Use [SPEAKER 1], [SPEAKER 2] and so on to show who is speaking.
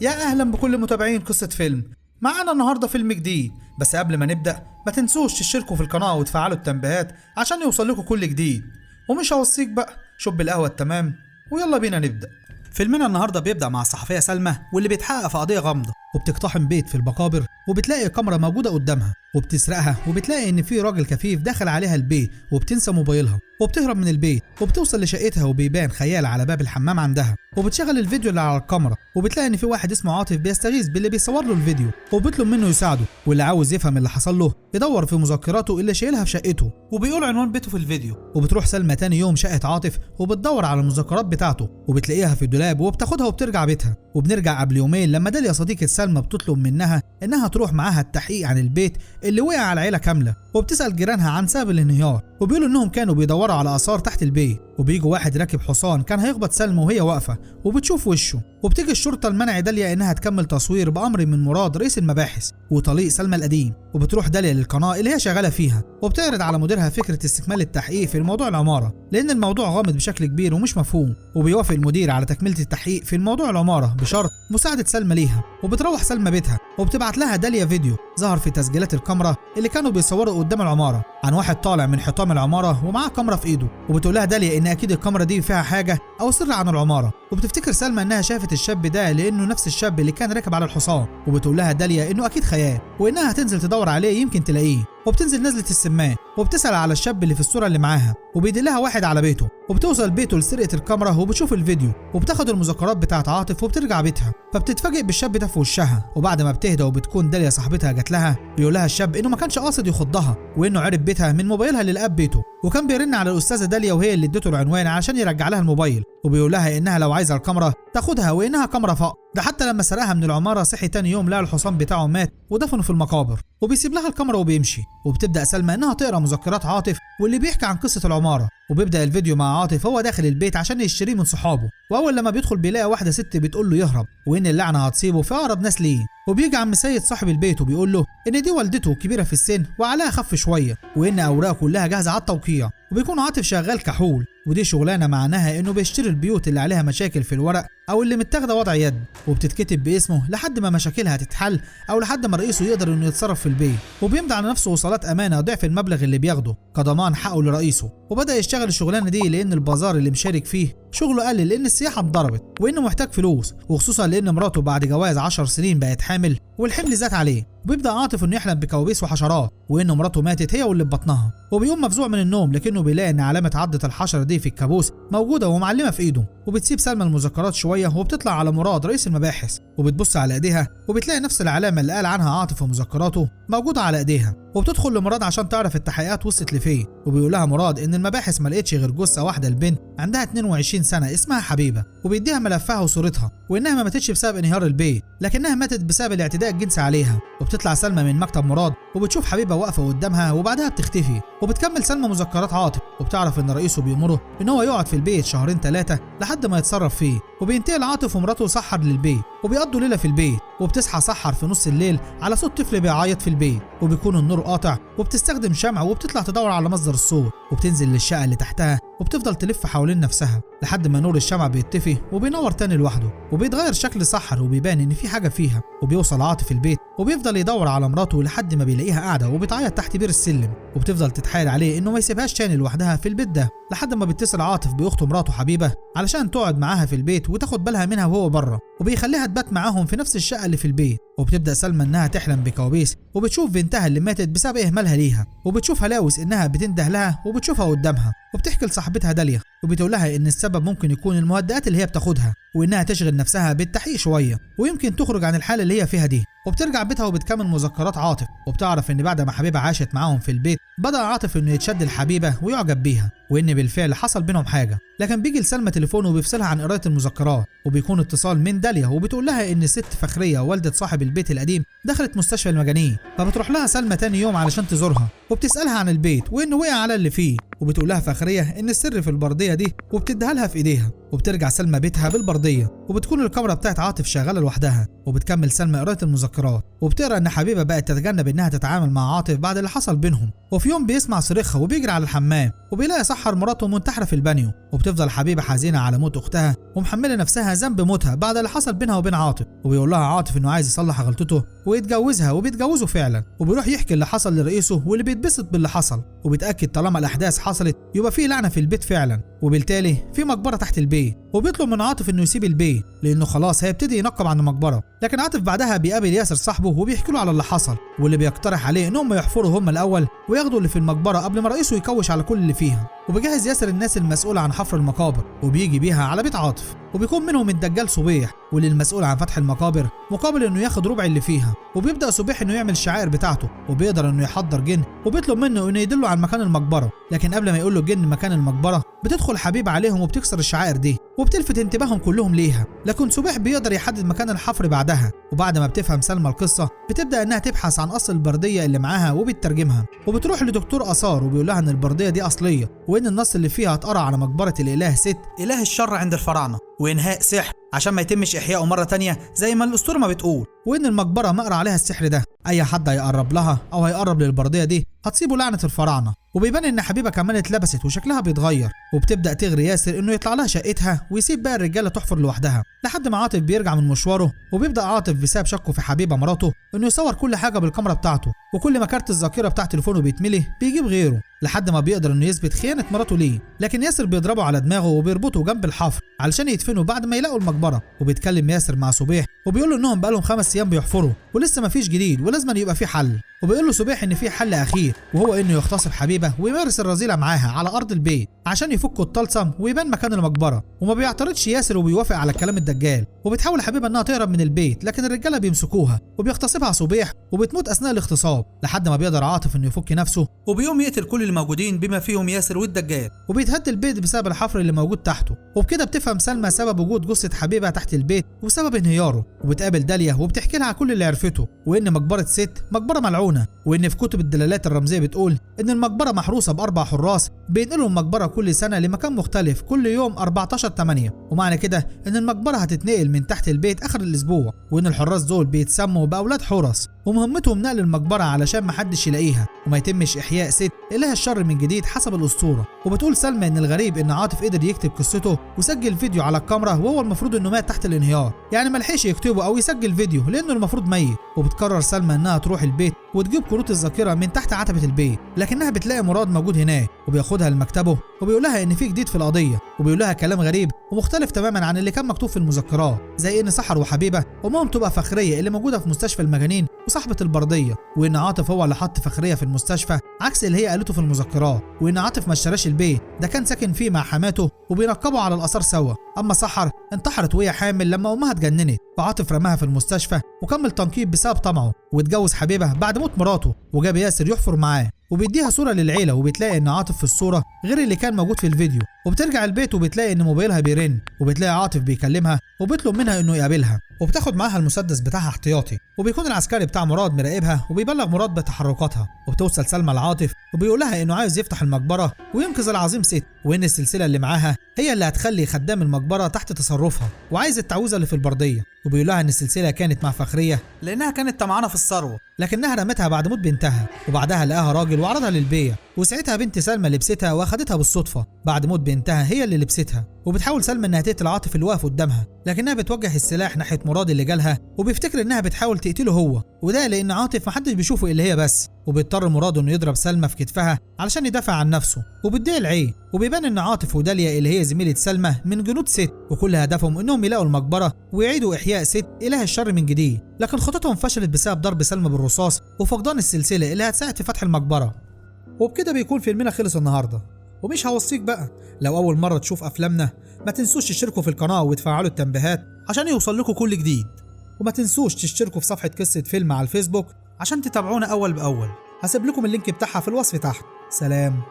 [SPEAKER 1] يا اهلا بكل متابعين قصة فيلم. معانا النهاردة فيلم جديد، بس قبل ما نبدأ ما تنسوش تشتركوا في القناة وتفعلوا التنبيهات عشان يوصل لكم كل جديد. ومش هوصيك بقى، شب القهوة التمام ويلا بينا نبدأ. فيلمنا النهاردة بيبدأ مع الصحفية سلمى واللي بيتحقق في قضية غامضة، وبتقتحم بيت في المقابر وبتلاقي كاميرا موجودة قدامها وبتسرقها، وبتلاقي ان في راجل كفيف دخل عليها البيت وبتنسى موبايلها وبتهرب من البيت وبتوصل لشقتها، وبيبان خيال على باب الحمام عندها، وبتشغل الفيديو اللي على الكاميرا وبتلاقي ان في واحد اسمه عاطف بيستغيث باللي بيصور له الفيديو وبيطلب منه يساعده، واللي عاوز يفهم اللي حصل له يدور في مذكراته اللي شايلها في شقته، وبيقول عنوان بيته في الفيديو. وبتروح سلمى تاني يوم شقة عاطف وبتدور على المذكرات بتاعته وبتلاقيها في الدولاب وبتاخدها وبترجع بيتها. وبنرجع قبل يومين لما داليا صديقة سلمى بتطلب منها انها تروح معاها التحقيق عن البيت اللي وقع على العيلة كاملة، وبتسأل جيرانها عن سبب الانهيار وبيقولوا انهم كانوا بيدوروا على آثار تحت البيت. وبيجوا واحد راكب حصان كان هيخبط سلمى وهي واقفة وبتشوف وشه، وبتيجي الشرطة لمنع داليا انها تكمل تصوير بأمر من مراد رئيس المباحث وطليق سلمى القديم. وبتروح داليا للقناة اللي هي شغالة فيها وبتعرض على مديرها فكرة استكمال التحقيق في الموضوع العمارة، لأن الموضوع غامض بشكل كبير ومش مفهوم. وبيوافق المدير على تكملة التحقيق في الموضوع العمارة بشرط مساعدة سلمى ليها. وبتروح سلمى بيتها وبتبعت لها داليا فيديو ظهر في تسجيلات الكاميرا اللي كانوا بيصوروا قدام العمارة عن واحد طالع من حطام العمارة ومعاه كاميرا في ايده، وبتقول لها داليا ان اكيد الكاميرا دي فيها حاجة او سر عن العمارة. وبتفتكر سلمى انها شافت الشاب ده لانه نفس الشاب اللي كان راكب على الحصان، وبتقول لها داليا انه اكيد خيال وانها هتنزل تدور عليه يمكن تلاقيه. وبتنزل نزلة السمان وبتسأل على الشاب اللي في الصورة اللي معاها وبيدلها واحد على بيته، وبتوصل بيته لسرقة الكاميرا وبتشوف الفيديو وبتاخد المذكرات بتاعت عاطف وبترجع بيتها. فبتتفاجئ بالشاب ده في وشها، وبعد ما بتهدى وبتكون داليا صاحبتها جات لها بيقول لها الشاب انه ما كانش قاصد يخضها وانه عرف بيتها من موبايلها اللي لقاه بيته، وكان بيرن على الاستاذة داليا وهي اللي اديته العنوان عشان يرجع لها الموبايل، وبيقول لها انها لو عايزه الكاميرا تاخدها وانها كاميرا فقر. ده حتى لما سرقها من العمارة صحي تاني يوم لقى الحصان بتاعه مات ودفنه في المقابر، وبيسيب لها الكاميرا وبيمشي. وبتبدا سلمى انها تقرا مذكرات عاطف واللي بيحكي عن قصة العمارة. وبيبدا الفيديو مع عاطف هو داخل البيت عشان يشتريه من صحابه، واول لما بيدخل بيلاقي واحدة ست بتقول له يهرب وان اللعنة هتصيبه في اقرب ناس ليه. وبيجي عم سيد صاحب البيت وبيقول له ان دي والدته كبيرة في السن وعليها خف شوية وان اوراقه كلها جاهزة على التوقيع. وبيكون عاطف شغال كحول، ودي شغلانة معناها انه بيشتري البيوت اللي عليها مشاكل في الورق او اللي متاخده وضع يد وبتتكتب باسمه لحد ما مشاكلها تتحل او لحد ما رئيسه يقدر انه يتصرف في البيت. وبيمضي على نفسه وصلات امانه ضعف المبلغ اللي بياخده كضمان حقه لرئيسه. وبدا يشتغل الشغلانة دي لان البازار اللي مشارك فيه شغله قل لان السياحة اتضربت وانه محتاج فلوس، وخصوصا لان مراته بعد جواز 10 سنين بقت حامل والحمل زاد عليه. وبيبدا عاطف انه يحلم بكوابيس وحشرات وان مراته ماتت هي واللي في بطنها، وبيقوم مفزوع من النوم لكنه بيلاقي ان علامة عضه الحشرة دي في الكابوس موجودة ومعلمه في ايده. وبتسيب سلمى المذكرات شوية وبتطلع على مراد رئيس المباحث وبتبص على ايديها وبتلاقي نفس العلامة اللي قال عنها عاطف في مذكراته موجودة على ايديها. وبتدخل لمراد عشان تعرف التحقيقات وصلت لفين، وبيقول لها مراد ان المباحث ما لقتش غير جثة واحدة لبنت عندها 22 سنة اسمها حبيبه، وبيديها ملفها وصورتها وانها ما ماتتش بسبب انهيار البيت لكنها ماتت بسبب الاعتداء الجنسي عليها. وبتطلع سلمى من مكتب مراد وبتشوف حبيبه واقفة قدامها وبعدها بتختفي. وبتكمل سلمى مذكرات عاطف وبتعرف ان رئيسه بيأمره ان هو يقعد في البيت شهرين 3 لحد ما يتصرف فيه. وبينتقل عاطف ومراته سحر للبيت وبيقضوا ليلة في البيت. وبتصحى سحر في نص الليل على صوت طفل بيعيط في البيت وبيكون النور قاطع، وبتستخدم شمع وبتطلع تدور على مصدر الصوت. وبتنزل للشقه اللي تحتها وبتفضل تلف حوالين نفسها لحد ما نور الشمع بيطفي وبينور تاني لوحده، وبيتغير شكل سحر وبيبان ان في حاجة فيها. وبيوصل عاطف البيت وبيفضل يدور على مراته لحد ما بيلاقيها قاعدة وبتعيط تحت بير السلم، وبتفضل تتحايل عليه انه ما يسيبهاش تاني لوحدها في البيت ده، لحد ما بيتصل عاطف باخته مراته حبيبه علشان تقعد معاها في البيت وتاخد بالها منها وهو بره، وبيخليها تبات معاهم في نفس الشقة اللي في البيت. وبتبدا سلمى انها تحلم بكوابيس وبتشوف بنتها اللي ماتت بسبب اهمالها ليها، وبتشوف هلاوس انها بتنده لها وبتشوفها قدامها. وبتحكي لصاحبتها داليا وبتقول لها ان السبب ممكن يكون المهدئات اللي هي بتاخدها وانها تشغل نفسها بالتحقيق شوية ويمكن تخرج عن الحالة اللي هي فيها دي. وبترجع بيتها وبتكمل مذكرات عاطف، وبتعرف ان بعد ما حبيبه عاشت معاهم في البيت بدا عاطف انه يتشد لحبيبه ويعجب بيها وان بالفعل حصل بينهم حاجة. لكن بيجي لسلمى تليفون وبيفصلها عن قرايه المذكرات، وبيكون اتصال من داليا وبتقول لها ان الست فخريه والده صاحب البيت القديم دخلت مستشفى المجانين. فبتروح لها سلمى تاني يوم علشان تزورها وبتسالها عن البيت وانه وقع على اللي فيه، وبتقول لها فخريه ان السر في البرديه دي وبتديها لها في ايديها. وبترجع سلمى بيتها بالبرديه وبتكون الكاميرا بتاعت عاطف شغالة لوحدها. وبتكمل سلمى قرايه المذكرات المذكرات، وبتقرا ان حبيبه بقت تتجنب انها تتعامل مع عاطف بعد اللي حصل بينهم. وفي يوم بيسمع صريخها وبيجري على الحمام وبيلاقي سحر مراته منتحره في البانيو. وبتفضل حبيبه حزينة على موت اختها ومحمله نفسها ذنب موتها بعد اللي حصل بينها وبين عاطف. وبيقول لها عاطف انه عايز يصلح غلطته ويتجوزها، وبيتجوزوا فعلا. وبيروح يحكي اللي حصل لرئيسه واللي بيتبسط باللي حصل، وبيتاكد طالما الاحداث حصلت يبقى في لعنه في البيت فعلا، وبالتالي في مقبره تحت البيت. وبيطلب من عاطف انه يسيب البيت لانه خلاص هيبتدي ينقب عن المقبرة. لكن عاطف بعدها بيقابل ياسر صاحبه وبيحكي له على اللي حصل، واللي بيقترح عليه انهم يحفروا هم الاول وياخدوا اللي في المقبرة قبل ما رئيسه يكوش على كل اللي فيها. وبيجهز ياسر الناس المسؤولة عن حفر المقابر وبيجي بيها على بيت عاطف، وبيكون منهم الدجال صبيح واللي المسؤول عن فتح المقابر مقابل انه ياخد ربع اللي فيها. وبيبدا صبيح انه يعمل الشعائر بتاعته، وبيقدر انه يحضر جن وبيطلب منه انه يدله عن مكان المقبرة. لكن قبل ما يقول له الجن مكان المقبرة بتدخل حبيبه عليهم وبتكسر الشعائر دي وبتلفت انتباههم كلهم ليها. لكن صبيح بيقدر يحدد مكان الحفر بعدها. وبعد ما بتفهم سلمى القصة بتبدا انها تبحث عن اصل البرديه اللي معاها وبتترجمها، وبتروح لدكتور اثار وبيقول لها ان البرديه دي اصلية، وان النص اللي فيها اتقرا على مقبره الاله ست اله الشر عند الفراعنة، وانهاء سحر عشان ما يتمش احيائه مرة تانية زي ما الاسطورة ما بتقول، وان المقبرة مقرا عليها السحر ده، اي حد هيقرب لها او هيقرب للبرديه دي هتصيبه لعنه الفراعنة. وبيبان ان حبيبه كمان اتلبست وشكلها بيتغير، وبتبدا تغري ياسر انه يطلع لها شقتها ويسيب بقى الرجالة تحفر لوحدها، لحد ما عاطف بيرجع من مشواره. وبيبدا عاطف بسبب شكه في حبيبه مراته انه يصور كل حاجة بالكاميرا بتاعته، وكل ما كارت الذاكرة بتاع تليفونه بيتملي بيجيب غيره، لحد ما بيقدر انه يثبت خيانة مراته ليه. لكن ياسر بيضربه على دماغه وبيربطه جنب الحفر علشان يدفنه بعد ما يلاقوا المقبرة. وبيتكلم ياسر مع صبيح وبيقول له انهم بقالهم 5 ايام بيحفروا ولسه ما فيش جديد ولازم يبقى في حل. وبيقول له صبيح ان في حل اخير، وهو انه يغتصب حبيبه ويمارس الرذيلة معاها على ارض البيت عشان يفكوا الطلسم ويبان مكان المقبرة. وما بيعترضش ياسر وبيوافق على كلام الدجال. وبتحاول حبيبه انها تهرب من البيت، لكن الرجالة بيمسكوها وبيغتصبها صبيح وبتموت اثناء الاغتصاب، لحد ما بيقدر عاطف انه يفك نفسه وبيقوم يقتل كل الموجودين بما فيهم ياسر والدجال، وبيتهد البيت بسبب الحفر اللي موجود تحته. وبكده بتفهم سلمى سبب وجود جثة حبيبه تحت البيت وسبب انهياره. وبتقابل داليا وبتحكي لها كل اللي عرفته، وان مقبره ست مقبره ملعونة، وان في كتب الدلالات الرمزية بتقول ان المقبرة محروسه ب4 حراس بينقلوا المقبرة كل سنة لمكان مختلف كل يوم 14/8، ومعنى كده ان المقبرة هتتنقل من تحت البيت اخر الاسبوع، وان الحراس دول بيتسموا باولاد حورس ومهمتهم نقل المقبرة علشان محدش يلاقيها وما يتمش احياء ست اله الشر من جديد حسب الاسطورة. وبتقول سلمى ان الغريب ان عاطف قدر يكتب قصته وسجل فيديو على الكاميرا وهو المفروض انه مات تحت الانهيار، يعني ما لحقش يكتبه او يسجل فيديو لانه المفروض ميت. وبتقرر سلمى انها تروح البيت وتجيب كروت الذاكرة من تحت عتبة البيت، لكنها بتلاقي مراد موجود هناك وبياخدها لمكتبه وبيقول لها ان في جديد في القضية، وبيقول لها كلام غريب ومختلف تماما عن اللي كان مكتوب في المذكرات، زي ان سحر وحبيبه امهم تبقى فخريه اللي موجودة في مستشفى المجانين وصاحبه البرديه، وان عاطف هو اللي حط فخريه في المستشفى عكس اللي هي قالته في المذكرات، وان عاطف ما اشتراش البيت ده كان ساكن فيه مع حماته وبينقبوا على الاثار سوا. اما سحر انتحرت وهي حامل لما امها اتجننت، فعاطف رماها في المستشفى وكمل تنقيب بسبب طمعه، واتجوز حبيبه بعد موت مراته وجاب ياسر يحفر معاه. وبيديها صوره للعيلة وبتلاقي ان عاطف في الصورة غير اللي كان موجود في الفيديو. وبترجع البيت وبتلاقي ان موبايلها بيرن، وبتلاقي عاطف بيكلمها وبيطلب منها انه يقابلها، وبتاخد معاها المسدس بتاعها احتياطي. وبيكون العسكري بتاع مراد مراقبها وبيبلغ مراد بتحركاتها. وبتوصل سلمى لعاطف وبيقول لها انه عايز يفتح المقبرة وينقذ العظيم ست، وان السلسلة اللي معاها هي اللي هتخلي خدام المقبرة تحت تصرفها، وعايز التعويذه اللي في البرديه. وبيقول لها ان السلسلة كانت مع فخريه لانها كانت طمعانه في الثروة، لكنها رمتها بعد موت بنتها، وبعدها لقاها راجل وعرضها للبيع، وساعتها بنت سلمى لبستها واخدتها بالصدفة بعد موت بنتها هي اللي لبستها. وبتحاول سلمى انها تقتل عاطف اللي واقف قدامها، لكنها بتوجه السلاح ناحية مراد اللي جالها وبيفتكر انها بتحاول تقتله هو، وده لان عاطف محدش بيشوفه الا هي بس. وبيضطر مراد انه يضرب سلمى في كتفها علشان يدافع عن نفسه، وبتضيع العين. وبيبان ان عاطف وداليا اللي هي زميله سلمى من جنود ست، وكل هدفهم انهم يلاقوا المقبرة ويعيدوا احياء ست اله الشر من جديد، لكن خطتهم فشلت بسبب ضرب سلمى بالرصاص وفقدان السلسلة اللي هتساعد في فتح المقبرة. وبكده بيكون فيلمنا خلص النهارده. ومش هوصيك بقى، لو اول مرة تشوف افلامنا ما تنسوش تشتركوا في القناة وتفعلوا التنبيهات عشان يوصل لكم كل جديد، وما تنسوش تشتركوا في صفحة قصة فيلم على الفيسبوك عشان تتابعونا اول باول. هسيب لكم ال link بتاعها في الوصف تحت. سلام.